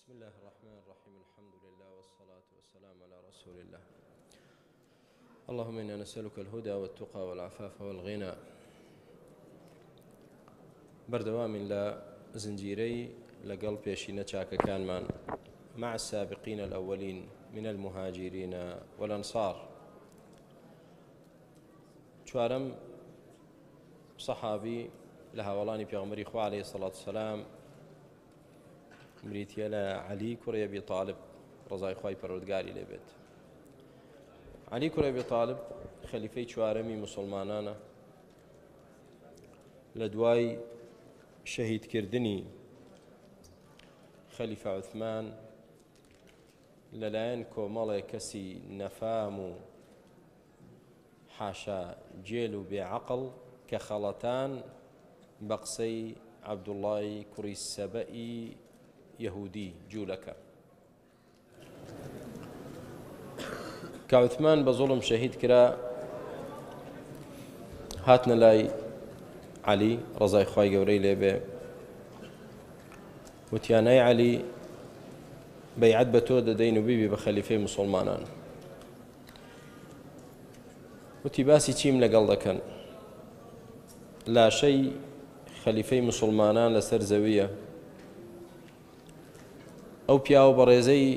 بسم الله الرحمن الرحيم الحمد لله والصلاة والسلام على رسول الله اللهم إنا نسألك الهدى والتقى والعفاف والغنى بەردەوامین لە زنجیرەی لەگەڵ پێشینە چاکەکانمان مع السابقين الأولين من المهاجرين والأنصار چوارەم صحابی لە هاوڵانی پێغمبەری خوا عليه الصلاة والسلام بریتیە لە عەلی کوڕی ئەبی تاالب ڕزای خوای پەروەردگاری لێبێت عەلی کوڕی ئەبی تاالب خەلیفەی چوارەمی مسلمانانە لە دوای شەهیدکردنی خەلیفە عوثمان لەلایەن کۆمەڵێک کەسی نەفام و حاشا گێل و بێ عەقڵ کە خەڵەتان بە قسەی عەبدوڵای کوڕی سەبەئی یەهودی جوولەکە. کە عوثمان بە زوڵم شەهید کرا هاتنە لای عەلی ڕەزای خوای گەورەی لێبێ وتیان ئەی عەلی بەیعەت بە تۆ دەدەین و بیبی بە خەلیفەی مسلمانان وتی باسی چیم لەگەڵ دەکەن لاشەی خەلیفەی مسلمانان لەسەر زەویە ئەو پیاوە بەڕێزەی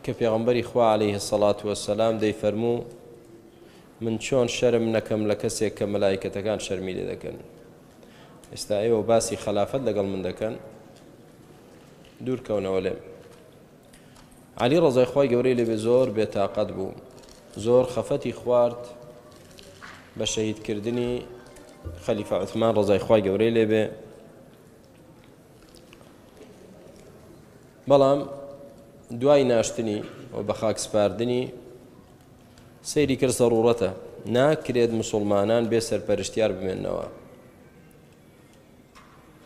کە پێغەمبەری خوا عەلەیه سەڵات وەسەلام دەیفەرموو من چۆن شەرم نەکەم لە کەسێک کە مەلایکەتەکان شەرمی لێ دەکەن ئێستا ئێوە باسی خەلافەت لەگەڵ من دەکەن دوور کەونەوە لێم عەلی ڕەزای خوای گەورەی لێبێ زۆر بێتاقەت بوو زۆر خەفەتی خوارد بە شەهیدکردنی خەلیفە عوثمان ڕەزای خوای گەورەی لێبێ بەڵام دوای ناشتنی و بە خاک سپاردنی سەیری کرد زەڕوڕەتە ناکرێت مسلمانان بێ سەرپەرشتیار بمێنەوە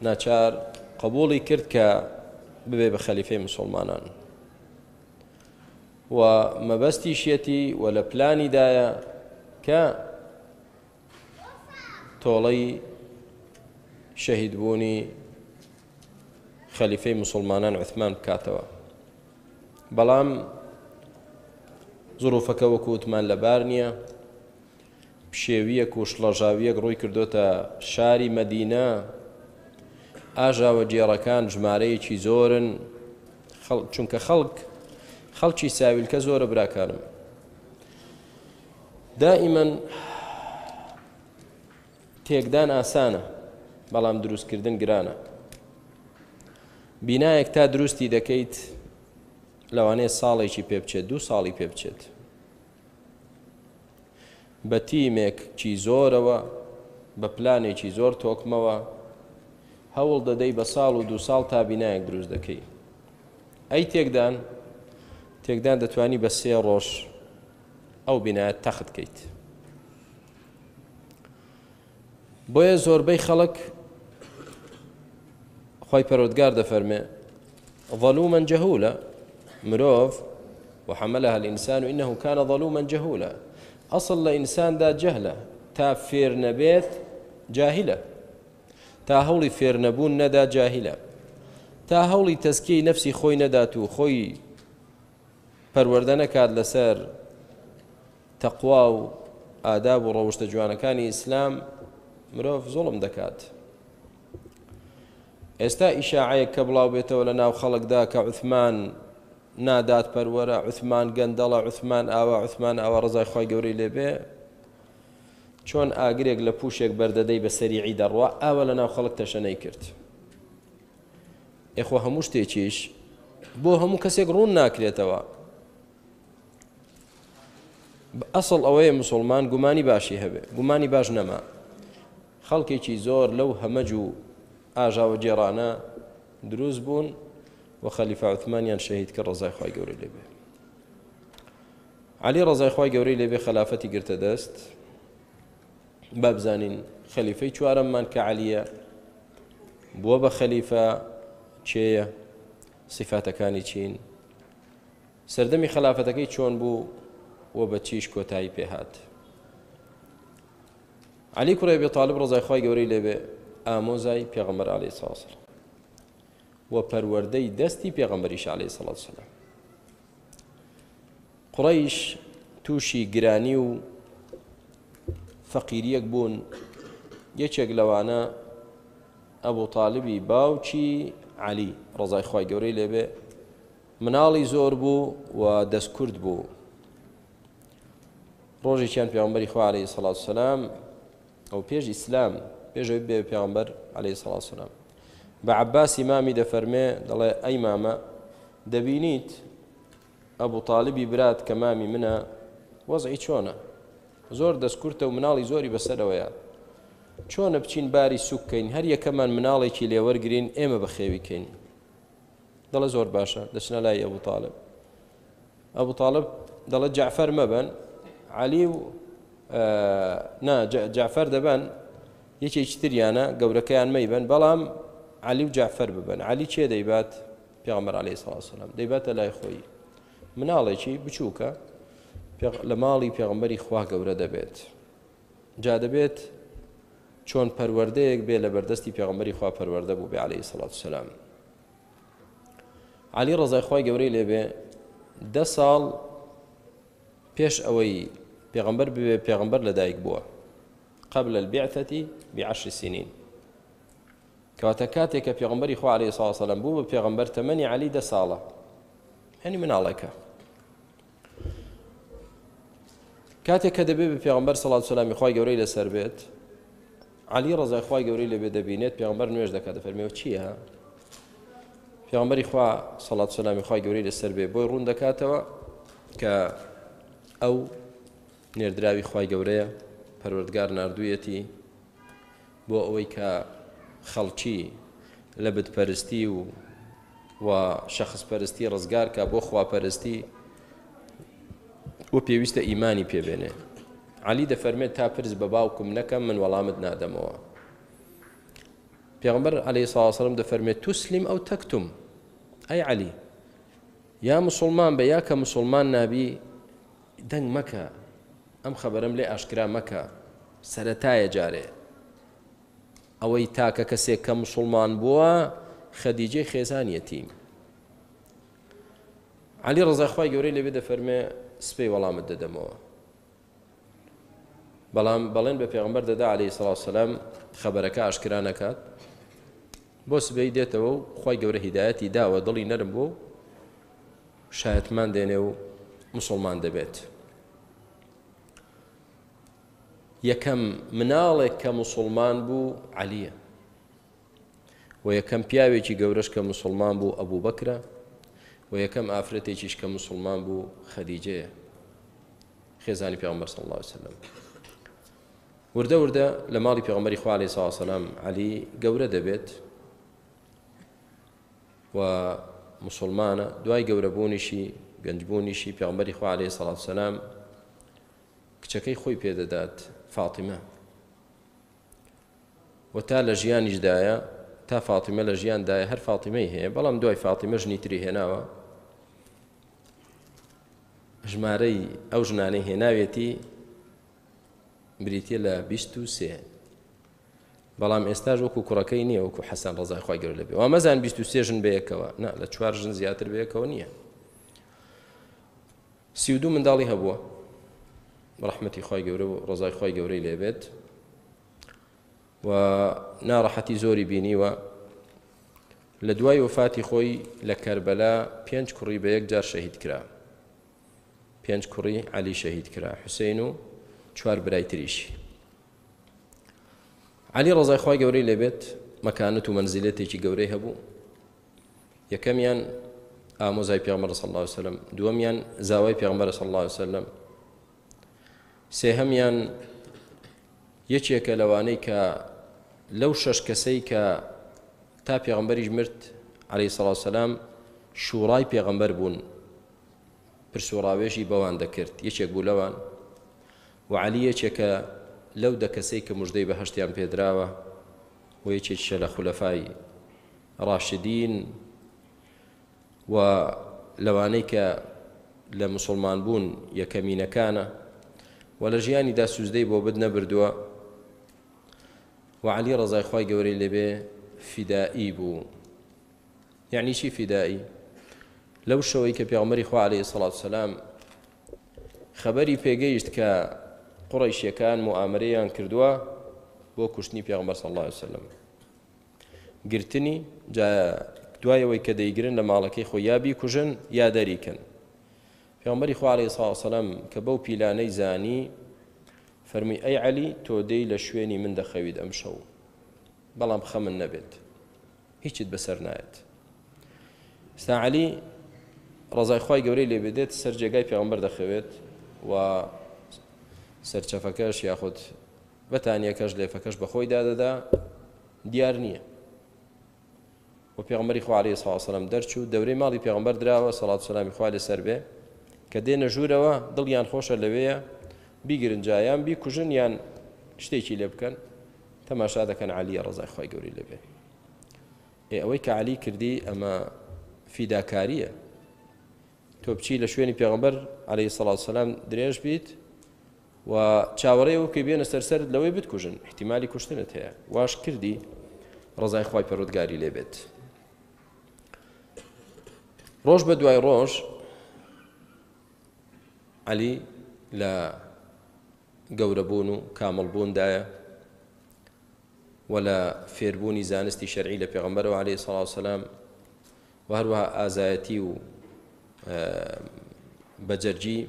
ناچار قبوڵی کرد کە ببێ بە خەلیفەی مسلمانان و مەبەستیشیەتی و لە پلانیدایە کە تۆڵەی شەهیدبوونی خەلیفەی مسلمانان عوثمان بکاتەوە بەڵام زروفەکە وەکو وتمان لەبار نییە پشێویەک و شڵەژاویەک ڕووی کردۆتە شاری مەدینە ئاژاوە گێڕەکان ژمارەیەکی زۆرن چونکە خەڵک خەڵکی ساویلکە زۆرە براکانم دائیمەن تێکدان ئاسانە بەڵام دروستکردن گرانە بینایەک تا دروستی دەکەیت لەوانەیە ساڵێکی پێ بچێت دوو ساڵی پێ بچێت بە تیمێکی زۆرەوە بە پلانێکی زۆر تۆکمەوە هەوڵ دەدەی بە ساڵ و دوو ساڵ تا بینایەک دروست دەکەی ئەی تێکدان تێکدان دەتوانی بە سێ ڕۆژ ئەو بینایە تەخت کەیت بۆیە زۆربەی خەڵک خی پەرۆدگار دەفەرمێ ظلوما جهولا مرۆڤ وحملها الإنسان إنه كان ظلوما جهولا أصل لە ئینساندا جەهلە تا فێر نەبێت جاهلە تا هەوڵی فێر نەبوون نەدا جاهلە تا هەوڵی تەزکیەی نەفسی خۆی نەدات و خۆی پەروەردە نەکات لەسەر تەقوا و ئاداب و ڕەوشتە جوانەکانی ئیسلام مرۆڤ زوڵم دەکات ئێستا ئیشاعەیەک کە بڵاو بێتەوە لە ناو خەڵکدا کە عوثمان نادات پەروەرە عوثمان گەندەڵە عوثمان ئاوا عوثمان ئاوا ڕزای خی گەورەی لێبێ چۆن ئاگرێک لە پوشێک بەردەدەی بە سەریعی دەڕوا ئاوا لە ناو خەڵک تەشەنەی کرد ئێخۆ هەموو شتێکیش بۆ هەموو کەسێک ڕوون ناکرێتەوە ئەسڵ ئەوەیە مسلمان گومانی باشی هەبێ گومانی باش نەما خەڵکێکی زۆر لەو هەمەج و ئاژاوە گێڕانە دروست بوون و خەلیفە عوثمانیان شەهید کرد ڕەزای خوای گەورەی لێبێ عەلی ڕەزای خوای گەورەی لێبێ خەلافەتی گرتە دەست با بزانین خەلیفەی چوارەممان کە عەلیە بووە بە خەلیفە کێیە سیفاتەکانی چین سەردەمی خەلافەتەکەی چۆن بوو و بە چیش کۆتایی پێهات عەلی کوڕی ئەبی تاڵب ڕەزای خوای گەورەی لێبێ ئامۆزای پێغەمبەر عەلەیهی سڵاو وسلام. و پەروەردەی دەستی پێغەمبەریش عەلەیهی سەڵات وسەلام. قوڕەیش تووشی گرانی و فەقیریەک بوون، یەکێک لەوانە ئەبوو تاالبی باوکی عەلی ڕەزای خوای گەورەی لێبێ مناڵی زۆر بوو و دەستکورت بوو. ڕۆژێکیان پێغەمبەری خوا عەلەیهی سەڵات وسەلام ئەو پێش ئیسلام پێش ئەوەی بێ پێغەمبەر عەلەیهی سەڵات وسەلام بە عەباسی مامی دەفەرمێ دەڵێ ئەی مامە دەبینیت ئەبوو تاالبی برات کە مامی منە وەزعی چۆنە زۆر دەستکورتە و مناڵی زۆری بەسەرەوەیە چۆنە بچین باری سوککەین هەر یەکەمان مناڵێکی لێوەرگین ئێمە بەخێوی کەین دەڵێ زۆر باشە دەچنە لای ئەبوو تاالب ئەبو تاڵب دەڵێت جەعفەر مەبەن عەلی و نا جەعفەر دەبەن یەکێکی تریانە گەورەکەیان مەیبەن بەڵام عەلی و جەعفەر ببەن عەلی کێ دەیبات پێغەمبەر عەلەیهی سڵاو وسەلام دەیباتە لای خۆی مناڵێکی بچووکە لە ماڵی پێغەمبەری خوا گەورە دەبێت جا دەبێت چۆن پەروەردەیەک بێ لە بەردەستی پێغەمبەری خوا پەروەردە بوو بێ عەلەیهی سڵاو وسەلام عەلی ڕەزای خوای گەورەی لێبێ دە ساڵ پێش ئەوەی پێغەمبەر ببێ پێغەمبەر لەدایک بووە قبل البعثة بعشر سنين کەواتە کاتێک کە پێغەمبەری خوا عەلەیهی سڵاو سەلام بوو بە پێغەمبەر تەمەنی عەلی دە ساڵە هەنی مناڵێکە کاتێک کە دەبێت بە پێغەمبەر سەڵات سەلامی خوای گەورەی لەسەر بێت عەلی ڕەزای خوای گەورەی لێبێ دەبینێت پێغەمبەر نوێژ دەکات دەفەرمێەوە چییە پێغەمبەری خوا سەڵات سەلامی خوای گەورەی لەسەر بێ بۆی ڕوون دەکاتەوە کە ئەو نێردراوی خوای گەورەیە پەروەردگار ناردوویەتی بۆ ئەوەی کە خەڵکی لە بتپەرستی و و شەخس پەرستی ڕزگار کا بۆ خواپەرستی و پێویستە ئیمانی پێبێنێ عەلی دەفەرمێت تا پرس بە باوکم نەکەم من وەڵامت نادەمەوە پێغمبەر عەلەیهی سڵاو وسلام دەفەرمێت تسلم ئەو تەکتم ئەی عەلی یا مسلمان بە یا کە مسلمان نابی دەنگ مەکە ئەم خەبەرم لێ ئاشکرا مەکە سەرەتایە جارێ ئەوەی تاکە کەسێک کە مسلمان بووە خەدیجەی خێزانیەتی عەلی ڕەزای خوای گەورەی لێبێ دەفەرمێ سپەی وەڵامت دەدەمەوە بەڵام بەڵێن بە پێغمبەر دەدا عەلەیهی سڵاو سەلام خەبەرەکە ئاشکرا نەکات بۆ سبەی دێتەوە و خوای گەورە هیدایەتی داوە دڵی نەرم بوو شایەتمان دێنێ و مسلمان دەبێت یەکەم مناڵێک کە مسلمان بوو عەلیە و یەکەم پیاوێکی گەورەش کە موسڵمان بوو ئەبوبەکرە و یەکەم ئافرەتێکیش کە موسڵمان بوو خەدیجەیە خێزانی پێغەمبەر صلی الله علیه وسلم وردە وردە لە ماڵی پێغەمبەری خوا علیه الصلاة والسلام علی گەورە دەبێت و مسلمانە دوای گەورەبوونیشی گەنجبوونیشی پێغەمبەری خوا علیه الصلاة والسلام کچەکەی خۆی پێدەدات فاتیمە و تا لە ژیانیشدایە تا فاتیمە لە ژیاندایە هەر فاتیمەی هەیە بەڵام دوای فاتیمە ژنی تری هێناوە ژمارەی ئەو ژنانەی هێناوێتی بریتە لە 23 بەڵام ئێستاش وەکو کوڕەکەی نییە وەکو حەسەن ڕزای خی گەور لەبێ وامەزان 23 ژن بەیەکەوە نا لە چوار ژن زیاتر بەیەکەوە نییە 32 منداڵی هەبووە ڕەحمەتی خوای گەورە و ڕەزای خوای گەورەی لێبێت و ناڕەحەتی زۆری بینیوە لە دوای وەفاتی خۆی لە کەربەلا پێنج کوڕی بە یەک جار شەهید کرا پێنج کوڕی عەلی شەهید کرا حوسین و چوار برای تریشی عەلی ڕەزای خوای گەورەی لێبێت مەکانەت و مەنزیلەتێکی گەورەی هەبوو یەکەمیان ئامۆزای پێغەمبەر صلی الله علیه وسلم دووەمیان زاوای پێغەمبەر صلی الله علیه وسلم سێهەمیان یەکێکە لەوانەی کە لەو شەش کەسەی کە تا پێغەمبەریش مرد علیه الصلاة والسلام شوڕای پێغەمبەر بوون پرس و ڕاوێژی بەوان دەکرد یەکێک بوو لەوان و عەلی یەکێکە لەو دە کەسەی کە مژدەی بەهەشتیان پێدراوە و یەکێکیشە لە خولەفای ڕاشدین و لەوانەی کە لە مسلمان بوون یەکەمینەکانە و لە ژیانیدا سوزدەی بۆ بت نەبردووە و عەلی ڕەزای خوای گەورەی لێبێ فیدائی بوو. یعنی چی فیدایی؟ لەو شەوەی کە پێغەمبەری خوا عەلەیهی سەڵات سەلام خەبەری پێگەیشت کە قوڕەیشیەکان موئامەرەیان کردووە بۆ کوشتنی پێغەمبەر صلی الله علیه وسلم گرتنی جا دوای ئەوەی کە دەیگرن لە ماڵەکەی خۆی یا بیکوژن یا دەریکەن پێغەمبەری خوا عەلەیهی سڵاو وسەلام کە بەو پیلانەی زانی فەرمی ئەی عەلی تۆ دێی لە شوێنی من دەخەویت ئەمشەو بەڵام خەمن نەبێت هیچت بەسەر نایەت ستا عەلی ڕەزای خوای گەورەی لێ بێت سەر جێگای پێغەمبەر دەخەوێت و سەرچەفەکەش یاخود بەتانیەکەش لێفەکەش بەخۆی دادەدا دیار نییە و پێغەمبەری خوا عەلەیهی سڵاو وسەلام دەرچوو دەورەی ماڵی پێغەمبەر دراوە سەڵات و سەلامی خوای لەسەر بێ کە دێنە ژوورەوە دڵیان خۆشە لەوەیە بیگرن جا یان بیکوژن یان شتێکی لێ بکەن تەماشا دەکەن عەلیە ڕەزای خوای گەورەی لێ بێ ئێ ئەوەی کە عەلی کردی ئەمە فیداکارییە تۆ بچی لە شوێنی پێغەمبەر عەلەیهی سەڵات وسەلام درێژ بیت و چاوەڕێ وکەی بێنە سەر سەرت لەوەی بتکوژن احتیمالی کوشتنت هەیە واش کردی ڕەزای خوای پەروەردگاری لێ بێت ڕۆژ بە دوای ڕۆژ عەلی لە گەورەبوون و کامڵبووندایە و لە فێربوونی زانستی شەرعی لە پێغەمبەرەوە عەلەیهی سەڵاو سەلام و هەروەها ئازایەتی و بەجەرگی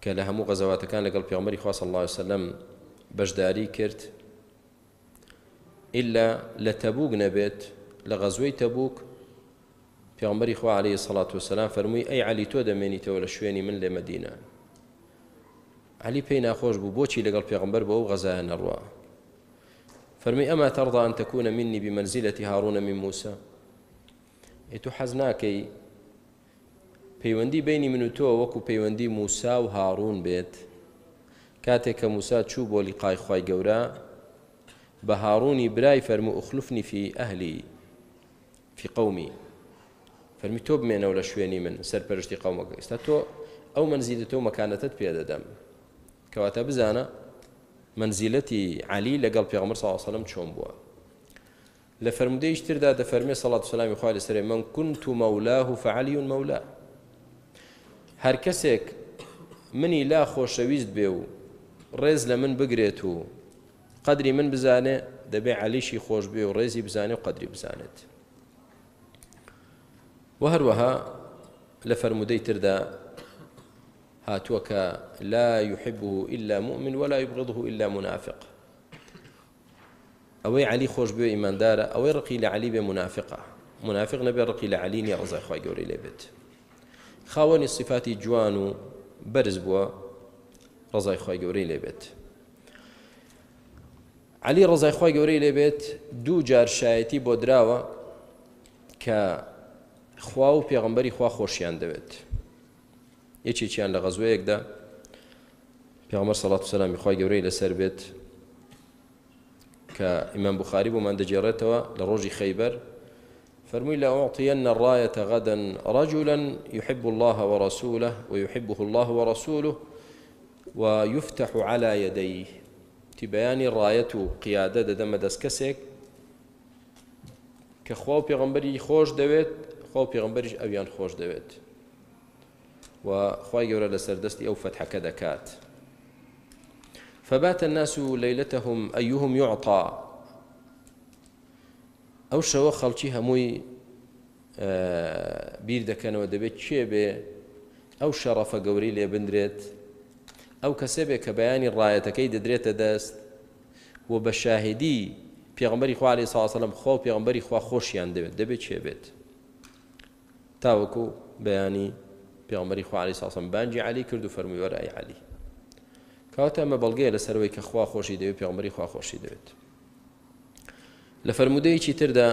کە لە هەموو غەزەواتەکان لەگەڵ پێغەمبەری خوا صلی اللە علیه وسلم بەشداری کرد ئیلا لە تەبوک نەبێت لە غەزوەی تەبوک پێغەمبەری خوا علیه الصلاة والسلام فەرمووی ئەی عەلی تۆ دەمێنیتەوە لە شوێنی من لە مەدینە عەلی پێی ناخۆش بوو بۆچی لەگەڵ پێغەمبەر بۆ ئەو غەزایە نەڕوا فەرمی ئەما تەڕضا أن تكون مني بمنزلة هارون من موسى ئێ تۆ حەز ناکەی پەیوەندی بەینی من و تۆ وەکو پەیوەندی موسا و هاڕون بێت کاتێک کە موسا چوو بۆ لیقای خوای گەورە بە هاڕونی برای فەرموو اخلفنی فی ئەهلی فی قومی فەرمی تۆ بمێنەوە لە شوێنی من سەرپەرشتی قەومەکە ئێستا تۆ ئەو مەنزیلەتە و مەکانەتەت پێ دەدەم کەواتە بزانە مەنزیلەتی عەلی لەگەڵ پێغەمبەر صلی الله علیه وسلم چۆن بووە لە فەرموودەیەکی تردا دەفەرمێ سەڵات و سەلامی خوای لەسەرێ من كنت مولاه فعلی مولاه هەر کەسێک منی لا خۆشەویست بێ و ڕێز لە من بگرێت و قەدری من بزانێ دەبێ عەلیشی خۆش بێ و ڕێزی بزانێ و قەدری بزانێت و هەروەها لە فەرموودەی تردا هاتووە کە لا يحبه إلا مؤمن ولا يبغضه إلا منافق ئەوەی عەلی خۆش بوێ ئیماندارە ئەوەی ڕقی لە عەلی بێ مونافقە مونافق نەبێ ڕقی لە عەلی نیە ڕەزای خوای گەورەی لێ بێت خاوەنی صفاتی جوان و بەرز بووە ڕەزای خوای گەورەی لێ بێت عەلی ڕەزای خوای گەورەی لێ بێت دوو جار شایەتی بۆ دراوە کە خوا و پێغەمبەری خوا خۆشیان دەوێت یەکێکیان لە غەزوەیەکدا پێغەمبەر سەڵات و سەلامی خوای گەورەی لەسەر بێت کە ئیمام بخاری بۆمان دەگێڕێتەوە لە ڕۆژی خەیبەر فەرمووی لأعطين الراية غدا رجلا يحب الله ورسوله ويحبه الله ورسوله ويفتح على يديه تی بەیانی ڕایەت و قیادە دەدەمە دەست کەسێک کە خوا و پێغەمبەری خۆش دەوێت خوا و پێغەمبەریش ئەویان خۆش دەوێت و خوای گەورە لەسەر دەستی ئەو فەتحەکە دەکات فبات الناس ليلتهم أيهم يعطى ئەو شەوە خەڵکی هەمووی بیر دەکەنەوە دەبێت کێ بێ ئەو شەڕەفە گەورەی لێ بندرێت ئەو کەسە بێ کە بەیانی ڕایەتەکەی دەدرێتە دەست و بە شاهدی پێغمبەری خوا عەلەیهی سڵاو وسەلام خوا و پێغمبەری خوا خۆشیان دەوێت دەبێت کێ بێت تاوەکو بەیانی پێغەمبەری خوا عەلەیهی سڵام بانگی عەلی کرد و فەرمووی وەرە ئەی عەلی کەواتە ئەمە بەڵگەیە لەسەر ئەوەی کە خوا خۆشی دەوێت پێغەمبەری خوا خۆشی دەوێت لە فەرموودەیەکی تردا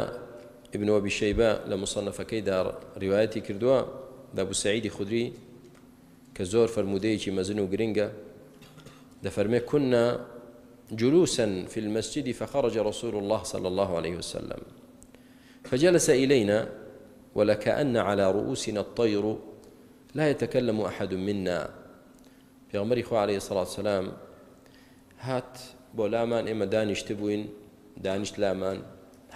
ابن أبي شيبة لە مصنفەکەیدا ڕیوایەتی کردووە لە أبو سعيد خدری کە زۆر فەرموودەیەکی مەزن و گرنگە دەفەرمێ كنا جلوسا في المسجد فخرج رسول الله صلى الله عليه وسلم فجلس إلينا ولكأن على رؤوسنا الطير لا يتكلم أحد منا پێغەمبەری خوا علیه الصلاة والسلام هات بۆ لامان ئێمە دانیشتبووین دانیشت لامان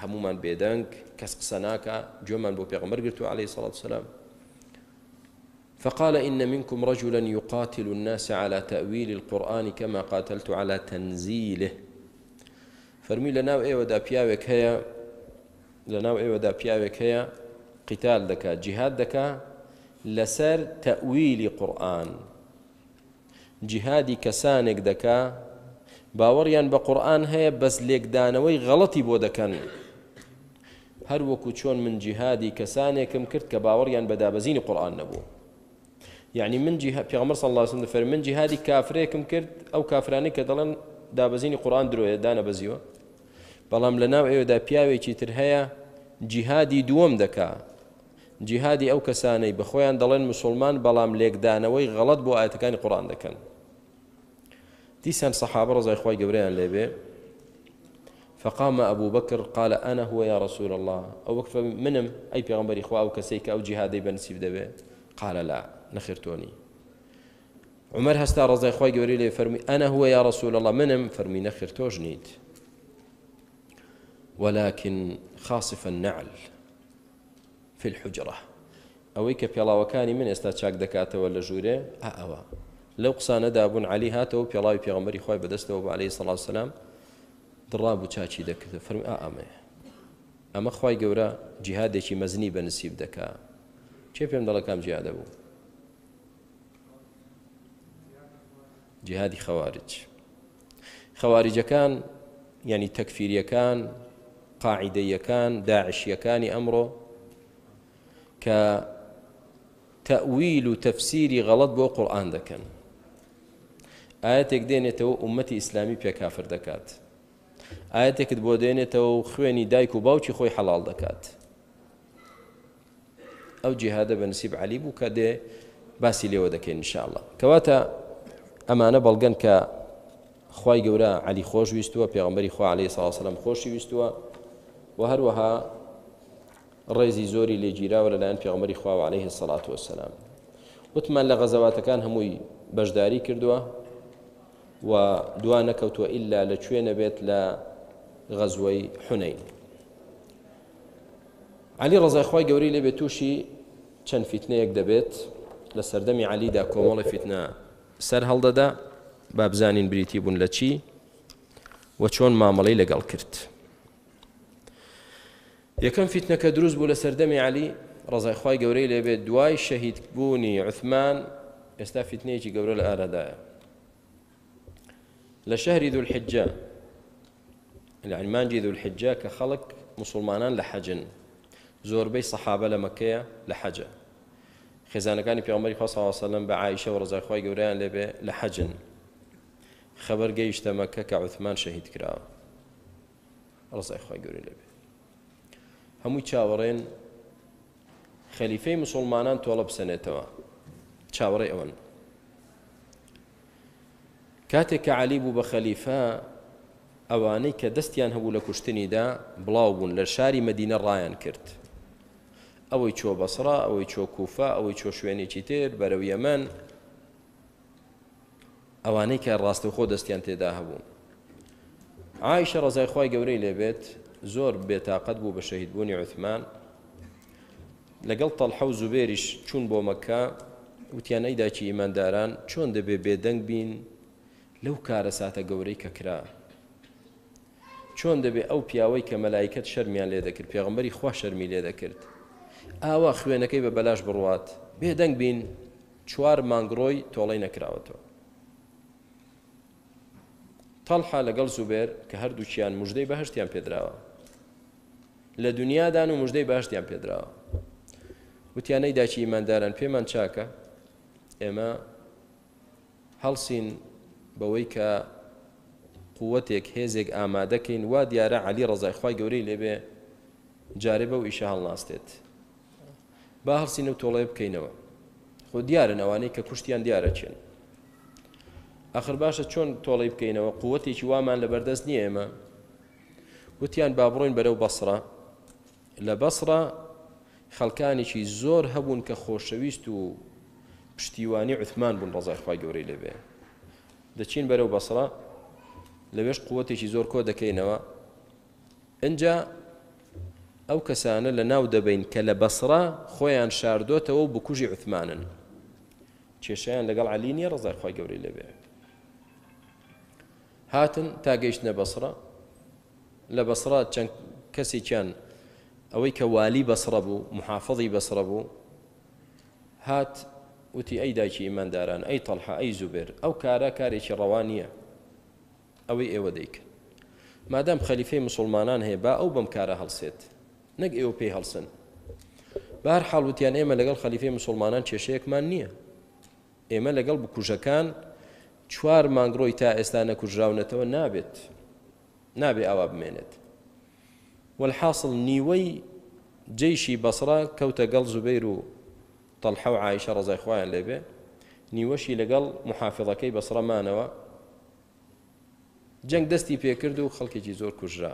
هەموومان بێدەنگ، کەس قسە ناکا، گوێمان بۆ پێغەمبەر گرتووە علیە الصلوة والسلام. فقال إن منكم رجلا يقاتل الناس على تأويل القرآن كما قاتلت على تنزيله. فەرمووی لەناو ئێوەدا پیاوێک هەیە، لەناو ئێوەدا پیاوێک هەیە قیتال دەکا، جیهاد دەکا لەسەر تەئویلی قورئان. جیهادی کەسانێک دەکا باوەڕیان بە قورئان هەیە بەس لێکدانەوەی غەڵەتی بۆ دەکەن. هەر وەکو چۆن من جیهادی کەسانێکم کرد کە باوەڕیان بە دابەزینی قورئان نەبوو. یعنی من جیها پێغەمبەر صلی الله علیه وسلم دەفەرموێ من جیهادی کافرێکم کرد ئەو کافرانەی کە دەڵێن دابەزینی قورئان درۆیە دانەبەزیوە، بەڵام لەناو ئێوەدا پیاوێکی تر هەیە جیهادی دووەم دەکا، جیهادی ئەو کەسانەی بە خۆیان دەڵێن مسوڵمان بەڵام لێکدانەوەی غەڵەت بۆ ئایەتەکانی قورئان دەکەن. دیسان سەحابە ڕەزای خوای گەورەیان لێبێ فقام أبو بكر قال أنا هو يا رسول الله. ئەو بەکر فەرمی منم ئەی پێغەمبەری خوا ئەو کەسەی کە ئەو جیهادەی بە نسیب دەبێ. قال لا نەخێر تۆ نی. عمر هەستا ڕەزای خوای گەورەی لێ فەرمی أنا هو يا رسول الله منم. فەرمی نەخێر تۆش نیت. ولكن خاصف النعل في الحجرة. ئەوەی کە پێڵاوەکانی من ئێستا چاک دەکاتەوە لە ژوورێ، ئا ئەوە. لەو قسانەدا بوون عەلی هاتەوە پێڵاوی پێغەمبەری خوای بەدەستەوە بوو عەلەیهی سەڵات وسەلام، دڕابوو چاکی دەکرد. فەرمی ئا ئەمەیە. ئەمە خوای گەورە جیهادێکی مەزنی بە نسیب دەکا. کێ پێم دەڵێ کام جیهادە بوو؟ جیهادی خەوارج. خەواریجەکان یعنی تەکفیریەکان، قاعیدەیەکان، داعشیەکانی ئەمڕۆ کە تەویل و تەفسیری غەڵەت بۆ قورئان دەکەن. ئاەتێک دێنێتەوە ئومەتی ئیسلامی پێ کافر دەکات. ئاەتێکت بۆ دێنێتەوە و خوێنی دایک و باوکی خۆی حەڵاڵ دەکات. ئەو جیهادە بە نسیب عەلی بوو کە دێ باسی لێوە دەکەین ان شاء الله. کەواتە ئەمانە بەڵگەن کە خوای گەورە عەلی خۆش ویستووە، پێغەمبەری خوا عەلەیهی سڵاو وسلام خۆشی ویستووە و هەروەها ڕێزی زۆری لێگیراوە لەلایەن پێغەمبەری خوا عەلەیهی سڵات وسلام. وتمان لە غەزەواتەکان هەمووی بەشداری کردووە و دوا نەکەوتووە ئیلا لە کوێ نەبێت لە غەزوەی حونەین. عەلی ڕەزای خوای گەورەی لێبێت تووشی چەند فیتنەیەک دەبێت. لە سەردەمی عەلیدا کۆمەڵی فیتنە سەر هەڵدەدا، با بزانین بریتی بوون لە چی و چۆن مامەڵەی لەگەڵ کرد. یەکەم فیتنە کە دروست بوو لە سەردەمی عەلی ڕەزای خوای گەورەی لێبێت دوای شەهید بوونی عوثمان، ئێستا فیتنەیەکی گەورە لە ئارادایە. لە شەهری ذوالحجە، یعنی مانگی ذوالحجە کە خەڵک مسلمانان لە حەجن، زۆربەی سەحابە لە مەکەیە لە حەجە، خێزانەکانی پێغەمبەری خوا صلی الله علیه وسلم بە عائشە و ڕەزای خوای گەورەیان لێبێ لە حەجن. خەبەر گەیشتە مەکە کە عوثمان شەهید کراوە، ڕەزای خوای گەورەی لێبێ. هەمووی چاوەڕێن خەلیفەی مسلمانان تۆڵە بسەنێتەوە، چاوەڕێ ئەوەن. کاتێک کە عەلی بوو بە خەلیفە، ئەوانەی کە دەستیان هەبوو لە کوشتنیدا بڵاو بوون، لە شاری مەدینە ڕایان کرد. ئەوەی چۆ بەسڕە، ئەوەی چۆ کوفە، ئەوەی چۆ شوێنێکی تر بەرەو یەمەن، ئەوانەی کە ڕاستەوخۆ دەستیان تێدا هەبوو. عائشە ڕەزای خوای گەورەی لێبێت زۆر بێتاقەت بوو بە شەهیدبوونی عوثمان. لەگەڵ تەڵحە و زوبێریش چوون بۆ مەککە، وتیان ئەی دایکی ئیمانداران چۆن دەبێ بێدەنگ بین لەو کارەساتە گەورەی کە کرا؟ چۆن دەبێ ئەو پیاوەی کە مەلایکەت شەرمیان لێ دەکرد، پێغەمبەری خوا شەرمی لێ دەکرد، ئاوا خوێنەکەی بە بەلاش بڕوات؟ بێدەنگ بین؟ 4 مانگ ڕۆی تۆڵەی نەکراوەتەوە. تەڵحە لەگەڵ زوبێر کە هەردووکیان مژدەی بەهەشتیان پێدراوە، لە دنیادان و مژدەی بەهەشتیان پێدراوە، وتیان ئەی دایکی ئیمانداران پێمان چاکە ئێمە هەڵسین بەوەی کە قووەتێک هێزێک ئامادەکەین، وا دیارە عەلی ڕەزای خوای گەورەی لێبێ جارێ بەو ئیشە هەڵناستێت، با هەڵسین و تۆڵەیە بکەینەوە. خۆ دیارن ئەوانەی کە کوشتیان دیارە چێن. ئەخر باشە چۆن تۆڵەی بکەینەوە؟ قووەتێکی وامان لەبەردەست نییە ئێمە. وتیان با بڕۆین بەرەو بەسرە. لە بەسرە خەڵکانێکی زۆر هەبوون کە خۆشەویست و پشتیوانی عوثمان بوون ڕەزای خوای گەورەی لێبێ. دەچین بەرەو بەسرە، لەوێش قووەتێکی زۆر کۆ دەکەینەوە. ئینجا ئەو کەسانە لە ناو دەبەین کە لە بەسڕە خۆیان شاردۆتەوە و بکوژی عوثمانن. کێشەیان لەگەڵ عەلی نییە ڕەزای خوای گەورەی لێبێ. هاتن تا گەیشتنە بەسڕە. لە بەسڕە چەند کەسێکیان ئەوەی کە والی بەسڕە بوو، محافظی بەسڕە بوو، هات وتی ئەی دایکی ئیمانداران، ئەی تەڵحە، ئەی زوبێر، ئەو کارە کارێکی ڕەوا نییە. ئەوەی ئێوە دەیکەن. مادام خەلیفەی موسوڵمانان هەیە با ئەو بەم کارە هەڵسێت نەک ئێوە پێی هەڵسن. بەهەر حاڵ وتیان ئێمە لەگەڵ خەلیفەی موسوڵمانان کێشەیەکمان نییە. ئێمە لەگەڵ بکوژەکان چوار مانگ ڕۆی تا ئێستا نەکوژراونەتەوە نابێت. نابێ ئاوا بمێنێت. والحاصل نیوەی جەیشی بەسڕە کەوتە گەڵ زوبەیر و تەڵحە و عائیشە ڕەزای خوایان لێبێ، نیوەشی لەگەڵ محافظەکەی بەسڕە مانەوە. جەنگ دەستی پێکرد و خەڵکێکی زۆر کوژرا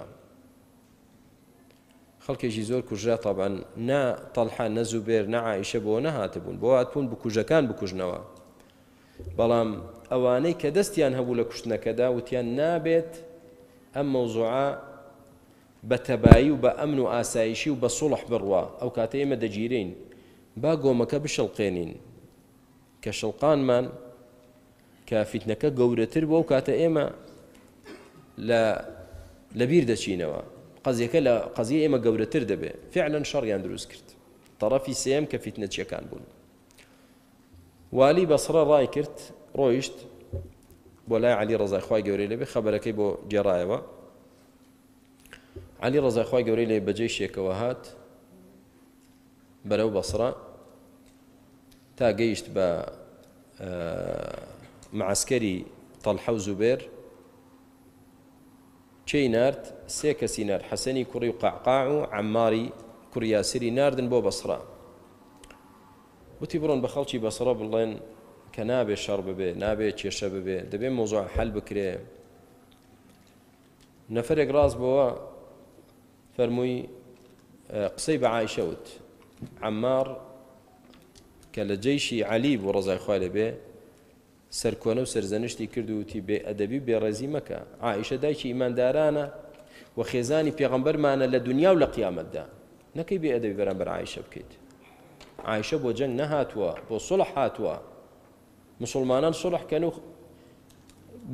خەڵکێکی زۆر کوژرا تابان نا تەڵحە نە زوبێر نە عیشە بۆ نەهاتبوون بۆ هاتبوون بکوژەکان بکوژنەوە بەڵام ئەوانەی کە دەستیان هەبوو لە کوشتنەکەدا وتیان نابێت ئەم مەوزوعە بە تەبایی و بە ئەمن و ئاسایشی و بە سوڵح بڕوا ئەو کاتە ئێمە دەگیرین با گۆمەکە بشڵقێنین کە شڵقانمان کە فیتنەکە گەورەتر بوو ئەو کاتە ئێمە لە لەبیر دەچینەوە قەزیەکە لە قەزیە ئێمە گەورەتر دەبێ فعلا شەڕیان دروست کرد تەڕەفی سێم کە فیتنەچیەکان بوون والی بەسڕە ڕای کرد ڕۆیشت بۆ لای علی ڕزای خوای گەورەی لێبێ خەبەرەکەی بۆ گێڕایەوە علی ڕزای خوای گەورەی لێ بەجێ شێکەوە هات بەرەو بەسڕە تا گەیشت بە معەسکەری تەڵحە و زوبێر کێی نارد؟ سێ کەسی نارد حەسەنی کوڕی و قەعقاع و عەمماری کوڕی یاسری ناردن بۆ بەسڕە وتی بڕۆن بە خەڵکی بەسڕە بڵێن کە نابێ شەڕ ببێ نابێ کێشە ببێ دەبێ مۆزوع حەل بکرێ نەفرێک ڕاست بۆوە فەرمووی قسەی بە عائیشە وت عەمار کە لە جەیشی عەلی بوو ڕەزای خوای لێ بێ سەرکۆنە و سەرزەنشتی کرد و وتی بێ ئەدەبی و بێڕێزی مەکە عائیشە دایکی ئیماندارانە و خێزانی پێغەمبەرمانە لە دنیا و لە قیامەتدا نەکەی بێ ئەدەبی بەرامبەر عائیشە بکەیت عائیشە بۆ جەنگ نەهاتووە بۆ سوڵح هاتووە مسلمانان سوڵح کەن و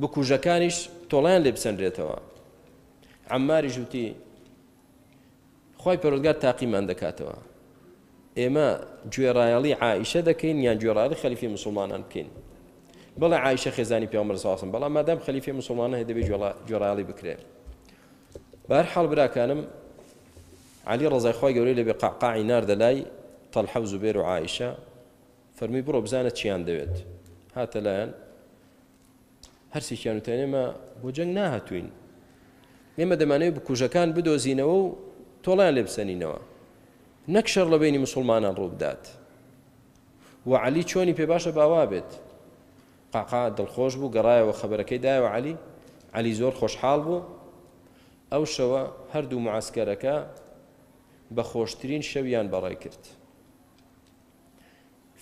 بکوژەکانیش تۆڵیان لێ بسەنرێتەوە عەمماریش وتی، خوای پەروەردگار تاقیمان دەکاتەوە ئێمە گوێڕایەڵی عائیشە دەکەین یان گوێڕایەڵی خەلیفەی مسلمانان بکەین بەڵێ عائیشە خێزانی پێغەمبەر صلی الله علیه و بەڵام مادام خەلیفەی مسلمانان هەیە دەبێت گوێڕایەڵی بکرێ بەهەر حاڵ براکانم علی ڕەزای خوای گەورەی لێبێ قەعقاعی ناردە لای تەڵحە و زوبێر و عائیشە فەرمی بڕۆ بزانە چیان دەوێت هاتە لایەن هەرسێکیان وتیان ئێمە بۆ جەنگ ناهاتوین ئێمە دەمانەوێت بکوژەکان بدۆزینەوە و تۆڵیان لێ بسەنینەوە نەک شەڕ لە بینی مسلمانان ڕووبدات و عەلی چۆنی پێ باشە باوا بێت قاقا دڵخۆش بوو گەڕایەوە خەبەرەکەی دایەوە عەلی عەلی زۆر خۆشحاڵ بوو ئەو شەوە هەردوو معسکەرەکە بە خۆشترین شەویان بەڕێ کرد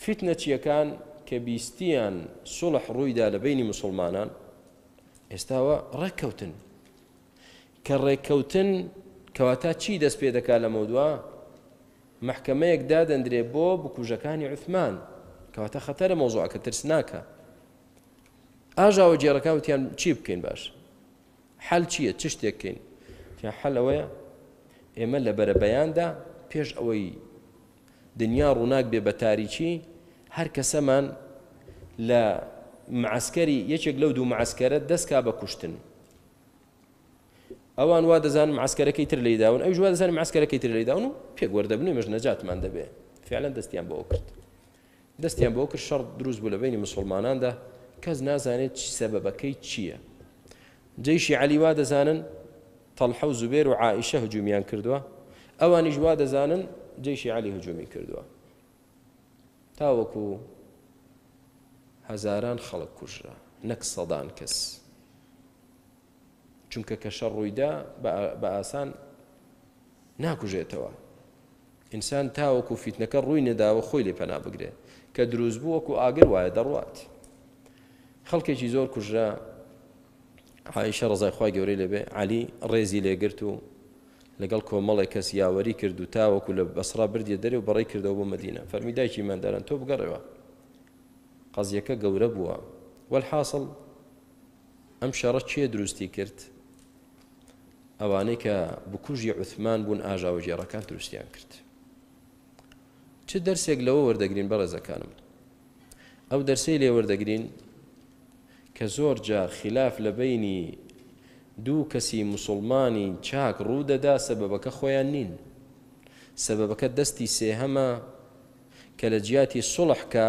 فیتنەچیەکان کە بیستیان سوڵح ڕوویدا لە بەینی موسوڵمانان ئێستاوە ڕێککەوتن کە ڕێککەوتن کەواتە چی دەست پێ دەکا لەمەودوا مەحکەمەیەک دادەندرێ بۆ بکوژەکانی عوثمان کەواتە خەتەرە مەوزوعەکە ترسناکە ئاژاوە گێڕەکان وتیان چی بکەین باش حەل چییە چ شتێک کەین حەل ئەوەیە ئێمە لە بەرەبەیاندا پێش ئەوەی دنیا ڕووناک بێ بە تاریکی هەر کەسەمان لە معەسکەری یەکێک لەو دوو معەسکەرە دەست کا بە کوشتن ئەوان وا دەزان معەسکەرەکەی تر لێی داون ئەویش وا دەزان معەسکەرەکەی تر لێی داون و پێک وەردەبن و ئێمەش نەجاتمان دەبێ فعلا دەستیان بۆ کرد دەستیان بۆ کرد شەڕ دروست بوو لە بینی مسلماناندا کەس نازانێت چی سەبەبەکەی چییە جەیشی عەلی وا دەزانن تەڵحە و زوبێر و عائیشە هجومیان کردووە، ئەوانیش وا دەزانن جەیشی عەلی هجومی کردووە. تاوەکو هەزاران خەڵک کوژرا نەک سەدان کەس. چونکە کە شەڕ ڕوویدا بە ئاسان ناکوژێتەوە. ئینسان تاوەکو فیتنەکە ڕووی نەداوە خۆی لێ پەنا بگرێ کە دروست بوو وەکو ئاگر وایە دەڕوات. خەڵکێکی زۆر کوژرا عائیشە ڕەزای خوای گەورەی لێبێ عەلی ڕێزی لێگرت و لەگەڵ کۆمەڵێک کەس یاوەری کرد و تاوەکو لە بەسڕا بردیە دەرێ و بەڕێی کردەوە بۆ مەدینە. فەرمی دایکی ئیمانداران تۆ بگەڕێوە. قەزیەکە گەورە بووە. وەلحاسڵ ئەم شەڕە کێ دروستی کرد؟ ئەوانەی کە بکوژی عوثمان بوون ئاژاوەگێڕەکان دروستیان کرد. چ دەرسێک لەوە وەردەگرین بەڕێزەکانم؟ ئەو دەرسەی لێ وەردەگرین کە زۆر جار خیلاف لە بەینی دوو کەسی موسوڵمانی چاک ڕوو دەدا سەبەبەکە خۆیان نین سەبەبەکە دەستی سێهەمە کە لە جیاتی سوڵح کە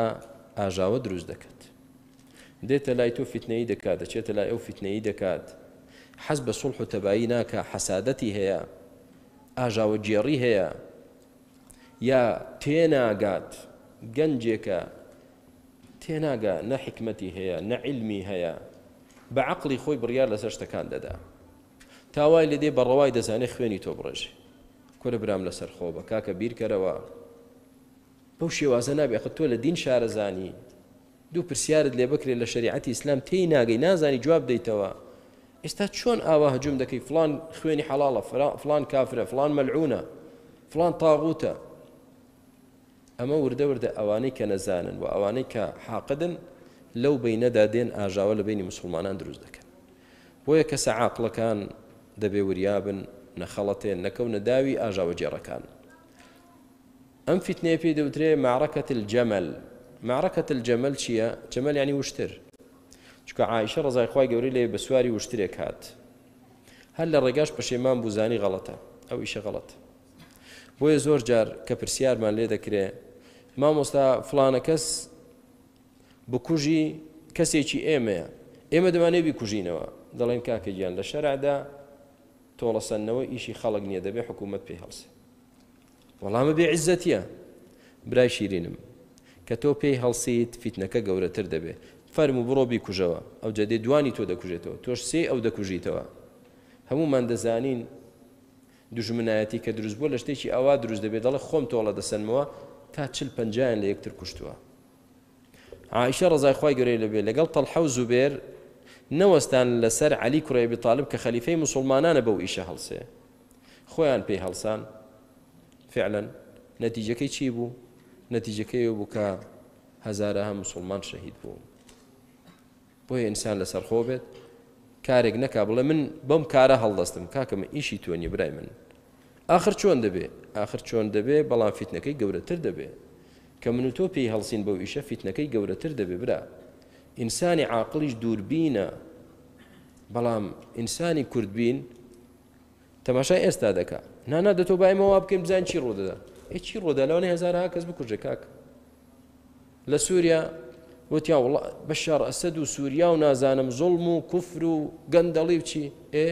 ئاژاوە دروست دەکات دێتە لای تۆ فیتنەیی دەکات دەچێتە لای ئەو فیتنەیی دەکات حەز بە سوڵح و تەبایی ناکا حەسادەتی هەیە ئاژاوەگێڕی هەیە یا تێناگات گەنجێکە تێناگا نە حیکمەتی هەیە نە عیلمی هەیە بە عەقڵی خۆی بڕیار لەسەر شتەکان دەدا تا وای لێ دێ بە ڕەوای دەزانێ خوێنی تۆ بڕێژێ کورە برام لەسەر خۆ بە کاکە بیرکەرەوە بەو شێوازە نابێ ئەخە تۆ لە دین شارەزانی دوو پرسیارت لێ بکرێت لە شریعەتی ئیسلام تێی ناگەی نازانی جواب دەیتەوە ئێستا چۆن ئاوا هجوم دەکەی فلان خوێنی حەڵاڵە فلان کافرە فلان مەلعونە فلان تاغوتە ئەمە وردە وردە ئەوانەی کە نەزانن و ئەوانەی کە حاقدن لەو بەینەدا دێن ئاژاوە لە بەینی موسڵمانان دروست دەکەن. بۆیە کەسە عاقڵەکان دەبێ وریا بن، نەخەڵەتێن، نەکەونە داوی ئاژاوەگێڕەکان. ئەم فیتنەیە پێی دەوترێ معرکە الجمل. معرکە الجمل چییە؟ جمل یعنی وشتر. چونکە عائیشە ڕەزای خوای گەورەی لێ بە سواری وشترێک هات. هەر لە ڕێگاش پەشێمان بوو زانی غەڵەتە، ئەو ئیشە غەڵەتە. بۆیە زۆر جار کە پرسیارمان لێ دەکرێ مامۆستا فڵانە کەس بکوژی کەسێکی ئێمەیە ئێمە دەمانێ بیکوژینەوە دەڵێن کاکە گیان لە شەرعدا تۆڵەسەندنەوە ئیشی خەڵک نییە دەبێ حکوومەت پێی هەڵسێ وەڵامە بێ عیزەتیە برای شیرینم کە تۆ پێی هەڵسیت فیتنەکە گەورەتر دەبێ فەرموو بڕۆ بیکوژەوە ئەو جەدێ دوانی تۆ دەکوژێتەوە تۆش سێ ئەو دەکوژیتەوە هەمومان دەزانین دوژمنایەتی کە دروست بووە لە شتێکی ئاوا دروست دەبێت دەڵێ خۆم تۆڵە دەسەنمەوە تا چل پەنجایان لە یەکتر کوشتووە عائشە ڕەزای خوای گەورەی لێبێ لەگەڵ تەڵحە و زوبێر نەوەستان لەسەر عەلی کوڕی ئەبی تاڵب کە خەلیفەی موسڵمانانە بەو ئیشە هەڵسێ خۆیان پێی هەڵسان فعلا نەتیجەکەی چی بوو نەتیجەکەی بوو کە هەزارەها موسڵمان شەهید بوو بۆیە ئینسان لەسەرخۆ بێت کارێک نەکا بڵێ من بەم کارە هەڵدەستم کاکە من ئیشی تۆ نیە برای من ئاخر چۆن دەبێ ئاخر چۆن دەبێ بەڵام فیتنەکەی گەورەتر دەبێ کە من و تۆ پێی هەڵسین بەو ئیشە فیتنەکەی گەورەتر دەبێ برا ئینسانی عاقڵیش دووربینە بەڵام ئینسانی کوردبین تەماشای ئێستا دەکا نانا دەتۆ با ئێمە وا بکەین بزانین چی ڕوودەدا ئێ چی ڕوودا لەوانەیە هەزارەها کەس بکوژێ کاک لە سووریا وتیان وڵا بەشار ئەسەد و سووریا و نازانم زوڵم و کوفر و گەندەڵی و چی ئێ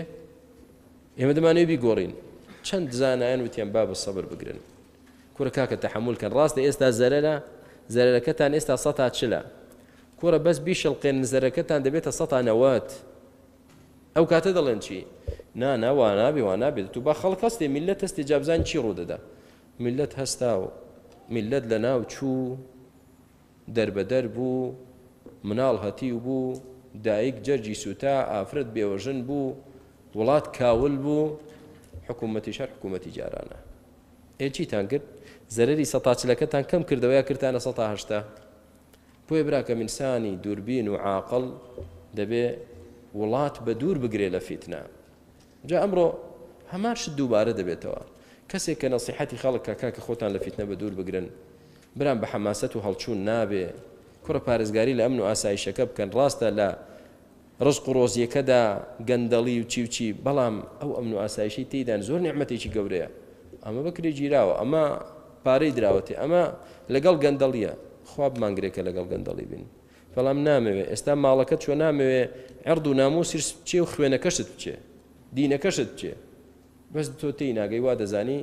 ئێمە دەمانەوێ بیگۆڕین چەند زانایان وتیان با بە سەبر بگرن کورە کاکە تەحەمول کەن ڕاستە ئێستا زەرەرە زەرەرەکەتان ئێستا سەتا چلە کورە بەس بیشڵقێن زەرەکەتان دەبێتە سەتا نەوەت ئەو کاتە دەڵێن چی؟ نا نا وا نابێ وا نابێت تو با خەڵک هەستێ میللەت هەستێ جا بزانین چی ڕوو دەدا میللەت هەستا و میللەت لە ناو چوو دەربەدەر بوو مناڵ هەتیو بوو دایک جەرگی سوتا ئافرەت بێوەژن بوو وڵات کاول بوو حکوومەتیش هەر حکوومەتی جارانە ئێ چیتان کرد زەرەری سەتا چلەکەتان کەم کردەوە یا کردتانە سەتا هەشتا بۆیە براکەم ئینسانی دووربین و عاقڵ دەبێ وڵات بە دوور بگرێ لە فیتنە جا ئەمڕۆ هەمان شت دووبارە دەبێتەوە کەسێک کە نەسیحەتی خەڵک کە کاکە خۆتان لە فیتنە بە دوور بگرن برام بە حەماسەت و هەڵچوون نابێ کوڕە پارێزگاری لە ئەمن و ئاسایشەکە بکەن ڕاستە لە ڕزق و ڕۆزیەکەدا گەندەڵی و چی و چی بەڵام ئەو ئەمن و ئاسایشەی تێیدان زۆر نیعمەتێکی گەورەیە ئەمە بەکرێ گیراوە ئەمە پارەی دراوەتێ ئەمە لەگەڵ گەندەڵیە خوا بمانگرێ کە لەگەڵ گەندەڵی بین بەڵام نامەوێ ئێستا ماڵەکە چۆ نامەوێ عرض و ناموسیش بچێ و خوێنەکەشت بچێ دینەکەشت بچێ بەس تۆ تێی ناگەی وا دەزانی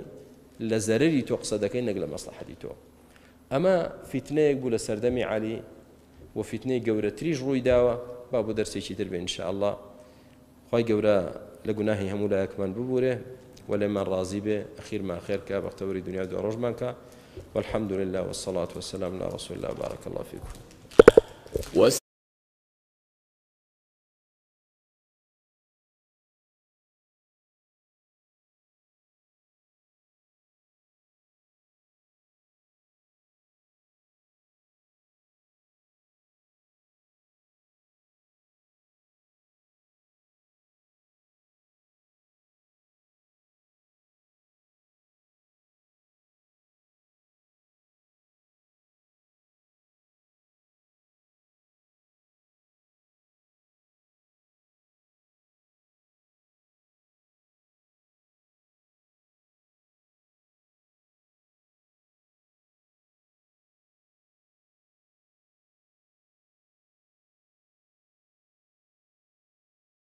لە زەرری تۆ قسە دەکەی نەک لە مەسلحەتی تۆ ئەمە فیتنەیەک بوو لە سەردەمی عەلی و فیتنەی گەورەتریش ڕووی داوە با بۆ دەرسێکی تر بێ ان شاء اللە خوای گەورە لە گوناهی هەموو لایەکمان ببورێ و لێمان ڕازی بێ ئەخیرمان خێر کا بەختەوەری دنیا و دواڕۆژمان کا والحمد لله والصلاة والسلام على رسول الله بارك الله فيكم.